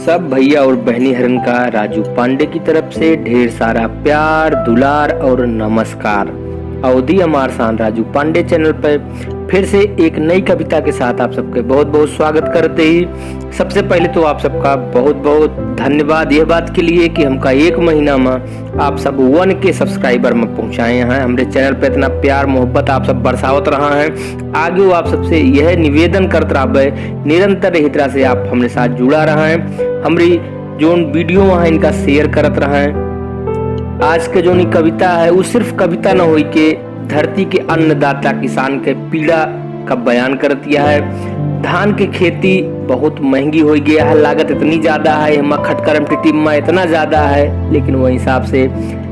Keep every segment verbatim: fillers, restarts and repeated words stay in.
सब भैया और बहनी हरन का राजू पांडे की तरफ से ढेर सारा प्यार, दुलार और नमस्कार। अवधी हमार शान राजू पांडे चैनल पर फिर से एक नई कविता के साथ आप सबके बहुत बहुत स्वागत करते ही सबसे पहले तो आप सबका बहुत बहुत धन्यवाद यह बात के लिए कि हमका एक महीना में आप सब वन के सब्सक्राइबर में पहुँचाए हैं। हमरे चैनल पे इतना प्यार मोहब्बत आप सब बरसावत रहा है। आगे वो आप सबसे यह निवेदन करत रहबे, निरंतर यही तरह से आप हमरे साथ जुड़ा रहा है। हमरी जोन वीडियो वहाँ इनका शेयर करत रहा है। आज के जोन ई कविता है वो सिर्फ कविता न होई के धरती के अन्नदाता किसान के पीड़ा का बयान करतिया है। धान के खेती बहुत महंगी हो गया है, लागत इतनी ज्यादा है, एमा खटकरम टिटिम्मा इतना ज्यादा है, लेकिन वह हिसाब से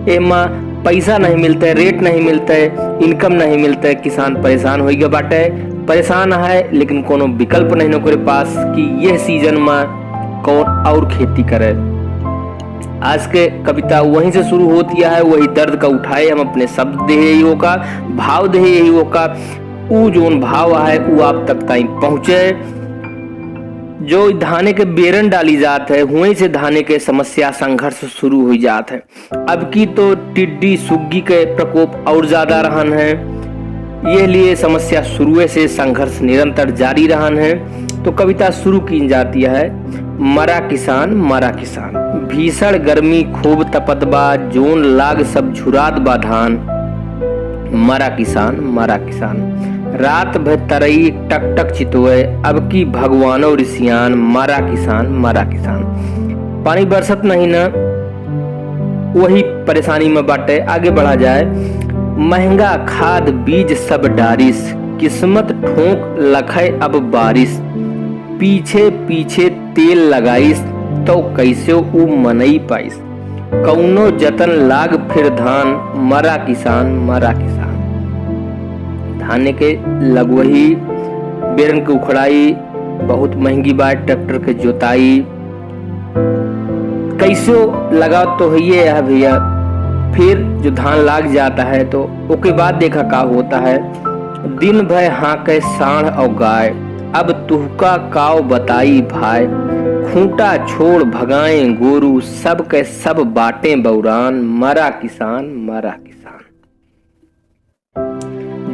एमा पैसा नहीं मिलता है, रेट नहीं मिलता है, इनकम नहीं मिलता है, किसान परेशान हो गया बाटे। परेशान है लेकिन कोनो विकल्प नहीं ओकरे पास कि यह सीजन में कौन और खेती करे। आज के कविता वहीं से शुरू होतिया है, वही दर्द का उठाए हम अपने शब्द देहे ही ओका, भाव देहे ही ओका, ऊ जोन भाव है ऊ आप तक ताई पहुँचे। जो धाने के बेरन डाली जात है, हुएं से धाने के समस्या संघर्ष शुरू हुई जात है। अब की तो टिड्डी सुग्गी के प्रकोप और ज्यादा रहन है, यह लिए समस्या शुरुए से संघर्ष निरंतर जारी रहन है। तो कविता शुरू की जाती है, मरा किसान, मरा किसान। भीषण गर्मी खूब तपत बा, जोन लाग सब झुरात बा धान। मरा किसान, मरा किसान। रात भर तरई टक टक चितोए, अब की भगवानो रिसियान, मरा किसान, मरा किसान। पानी बरसत नहीं ना, वही परेशानी में बाटे। आगे बढ़ा जाए, महंगा खाद बीज सब डारिस, किस्मत ठोंक लखै अब बारिश। पीछे पीछे तेल लगाइस, तो कैसे ऊ मनई पाइस। कौनो जतन लाग फिर धान, मरा किसान, मरा किसान। धाने के लगवही, बेरन के उखड़ाई, बहुत महंगी बात, ट्रैक्टर के जोताई, कैसो लगाव तो है ये है भैया। फिर जो धान लाग जाता है तो ओके बाद देखा का होता है। दिन भर हाँके साँड़ और गाय, अब तुहका काव बताई भाई। खूंटा छोड़ भगाएं गोरू, सब के सब बाटें बौरान, मरा किसान, मरा किसान।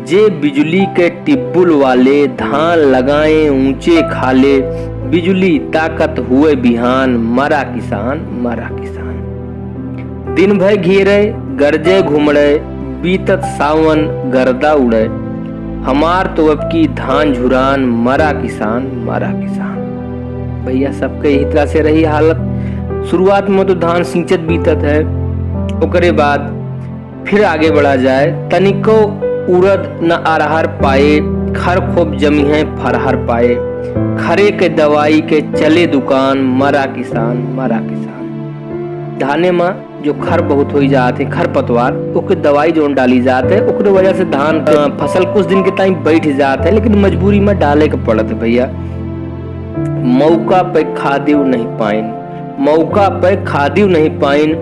जे बिजुली के टिब्बुल वाले, धान लगाएं ऊंचे खाले, बिजुली ताकत हुए बिहान, मरा किसान, मरा किसान। दिन भर घेरे, गरजे घुमड़े, बीतत सावन गर्दा उड़े, हमार तो अब की धान झुरान, मरा किसान, मरा किसान। भैया, सबके यही तरह से रही हालत। शुरुआत में तो धान सिंचत बीतत है, ओकरे बाद फिर आगे बढ़ा जाए, तनिको उरद न अरहर पाए, खर खूब जमी है फरहर पाए। खरे के दवाई के चले दुकान, मरा किसान, मरा किसान। धाने में जो खर बहुत होई जात है, खरपतवार, ओके दवाई जोन डाली जात है, ओकरे वजह से धान के फसल कुछ दिन के ताई बैठ जात है, लेकिन मजबूरी में डाले के पड़त है भैया। मौका पे खादिव नहीं पाइन, मौका पे खादिव नहीं पाइन,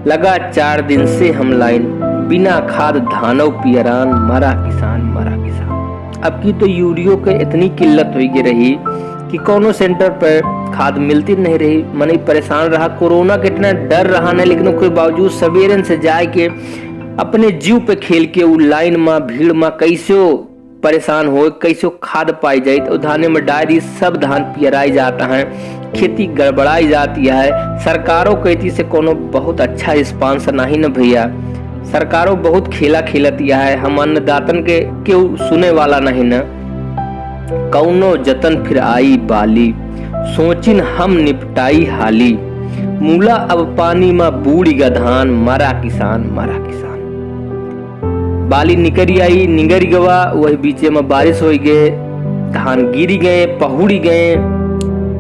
लगा चार दिन से हम लाइन, बिना खाद धानव पियरान, मरा किसान, मरा किसान। अब की तो यूरियो के इतनी किल्लत होई गई रही कि कौनो सेंटर पर खाद मिलती नहीं रही, मनई परेशान रहा। कोरोना के इतना डर रहा नहीं, लेकिन ओकरे बावजूद सवेरन से जाए के अपने जीव पे खेल के उ लाइन में, भीड़ में कैसो परेशान हो, कैसो खाद पाई जाइत, और धाने में डाय दी, सब धान पियराई जाता है, खेती गड़बड़ाई जाती है। सरकारों के एती से कोनो बहुत अच्छा रिस्पांस नहीं न भैया, सरकारों बहुत खेला खेलत यह है, हम अन्नदातन के केहू सुने वाला नहीं न। कौनो जतन फिर आई बाली, सोचिन हम निपटाई हाली। मूला अब पानी मा बूड़ी गा धान, मरा किसान, मरा किसान। बाली निकरी आई, निगरी गवा, वही बीचे मा बारिश होई गए, धान गिरी गए, पहुड़ी गए,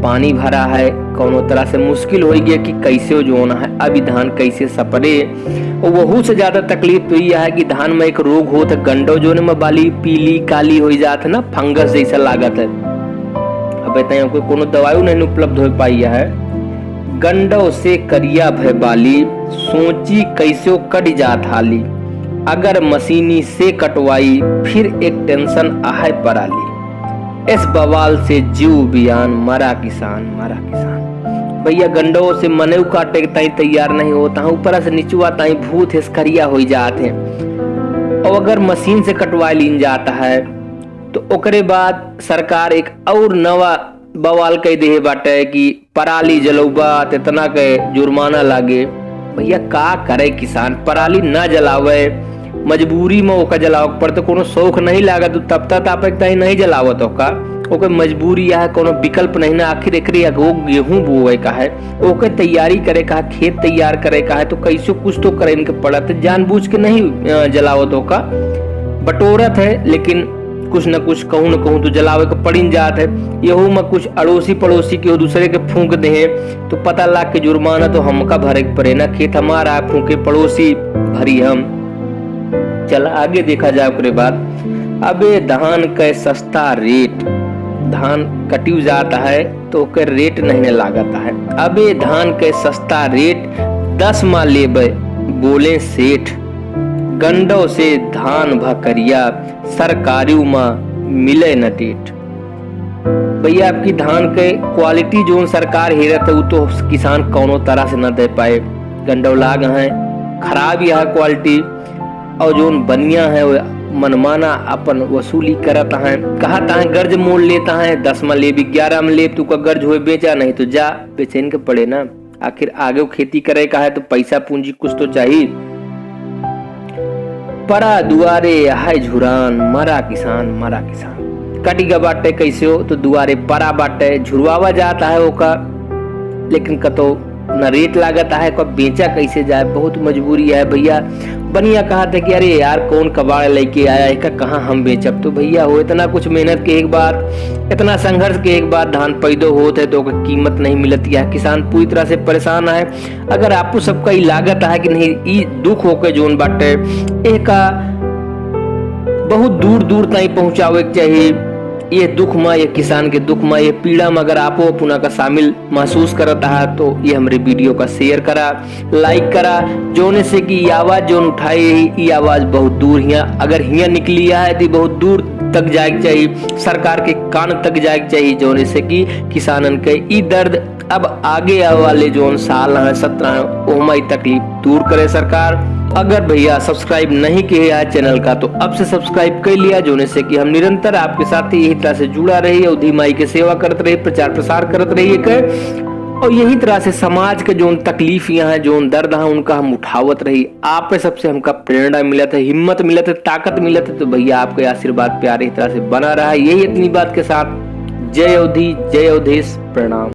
पानी भरा है, कौनो तरह से मुश्किल होई गए कि कैसे जोन है, अभी धान कैसे सपरे। और वहू से ज्यादा तकलीफ तो यह है कि धान में एक रोग होत है गंडो, जोने में बाली पीली काली होई जात है ना, फंगस जैसा लागत है। अब इतना कोई कोनो दवाई नहीं उपलब्ध हो पाई है। गंडो से करिया भय बाली, सोची कैसे कट जात हाली। अगर मशीनी से कटवाई, फिर एक टेंशन आहे पराली। इस बवाल से जीव बियान, मरा किसान, मरा किसान। भैया गंडव से मनऊ काटे के ताई तैयार नहीं होत है, ऊपर से निचवा ताई भूत हिसकरिया होइ जात है। और अगर मशीन से कटवा लीन जात है तो ओकरे बाद सरकार एक और नवा बवाल कह देहे बाटे कि पराली जलौबा त एतना के जुर्माना लागे। भैया का करे किसान, पराली ना जलावे, मजबूरी में ओका जलावे के पड़ते, कोनो शौक नहीं लागत, तब तक तापे के ताई नहीं जलावत ओका, ओके मजबूरी या है, कोनो विकल्प नहीं ना। आखिर एकरे अगो गेहूं बोवे का है, ओके तैयारी करे का है, खेत तैयार करे का है, तो कैसे कुछ तो करे इनके पड़त, जानबूझ के नहीं, अ, जलावत ओका, बटोरत है, लेकिन कुछ न कुछ कहूँ न कहूँ तो जलावे के पड़िन जात है। यहू में कुछ अड़ोसी पड़ोसी के दूसरे के फूंक देहे तो पता लाग के जुर्माना तो हमका भरे के पड़े ना, खेत हमारा है, फूंके पड़ोसी भरी हम। चल आगे देखा जाए ओकरे बाद। अबे धान के सस्ता रेट, धान कटियो जात है तो ओकर रेट नहीं न लागत है। अबे धान के सस्ता रेट, दस मा लेबे बोले सेठ, गंडव से धान भकरिया, सरकारियों मा मिले न डेट। भैया आपकी धान के क्वालिटी जोन सरकार हेरत है, उ तो किसान कौनो तरह से न दे पाए। गंडव लाग है, खराब यह क्वालिटी, और जोन बनिया है वो मनमाना अपन वसूली करत है, कहत है गर्ज मोल लेत है, दस मा लेब, ग्यारह मा लेब, तू का गर्ज होए बेचा, नहीं तो जा, बेचैन के पड़े ना। आखिर आगे खेती करे का है तो पैसा पूंजी कुछ तो चाहिए। परा दुआरे हाय झुरान, मरा किसान, मरा किसान। कटि गा बाटे कैसे हो तो दुआरे परा बाटे, झुरवावा जात है ओका, लेकिन कतो न रेट लागत है, को बेचा कैसे जाए, बहुत मजबूरी है भैया। बनिया कहत है कि अरे यार कौन कबाड़ लेके आया है, का कहाँ हम बेचब। तो भैया हो इतना कुछ मेहनत के एक बाद, इतना संघर्ष के एक बाद धान पैदा होत है तो ओकर कीमत नहीं मिलत है, किसान पूरी तरह से परेशान है। अगर आपको सबका ई लागत है कि नहीं, ई दुख होके जोन बाटे, एका बहुत दूर दूर ताई पहुँचावे के चाहिए। ये दुख मा, ये किसान के दुख मा, ये पीड़ा मा अगर आपो अपना का शामिल महसूस करत है तो ये हमरे वीडियो का शेयर करा, लाइक करा, जोने से कि ई आवाज जोन उठाए ही, ई आवाज बहुत दूर हिया, अगर हिया निकली है तो बहुत दूर तक जाए के चाहिए, सरकार के कान तक जाए के चाहिए, जोने से कि किसानन के ई दर्द अब आगे आवे वाले जोन साल हैं, सत्र हैं, ओहमा ई तकलीफ दूर करे सरकार। अगर भैया सब्सक्राइब नहीं किए हैं चैनल का तो अब से सब्सक्राइब कर लिया, जोने से कि हम निरंतर आपके साथ यही तरह से जुड़ा रही, अवधी माई के सेवा करत रही, प्रचार प्रसार करत रही के, और यही तरह से समाज के जोन तकलीफ यहाँ है, जोन दर्द है, उनका हम उठावत रही। आप सबसे हमका प्रेरणा मिलत है, हिम्मत मिलत है, ताकत मिलत है, तो भैया आपके आशीर्वाद प्यार इस तरह से बना रहा है। यही इतनी बात के साथ जय अवधी, जय अवधेश, प्रणाम।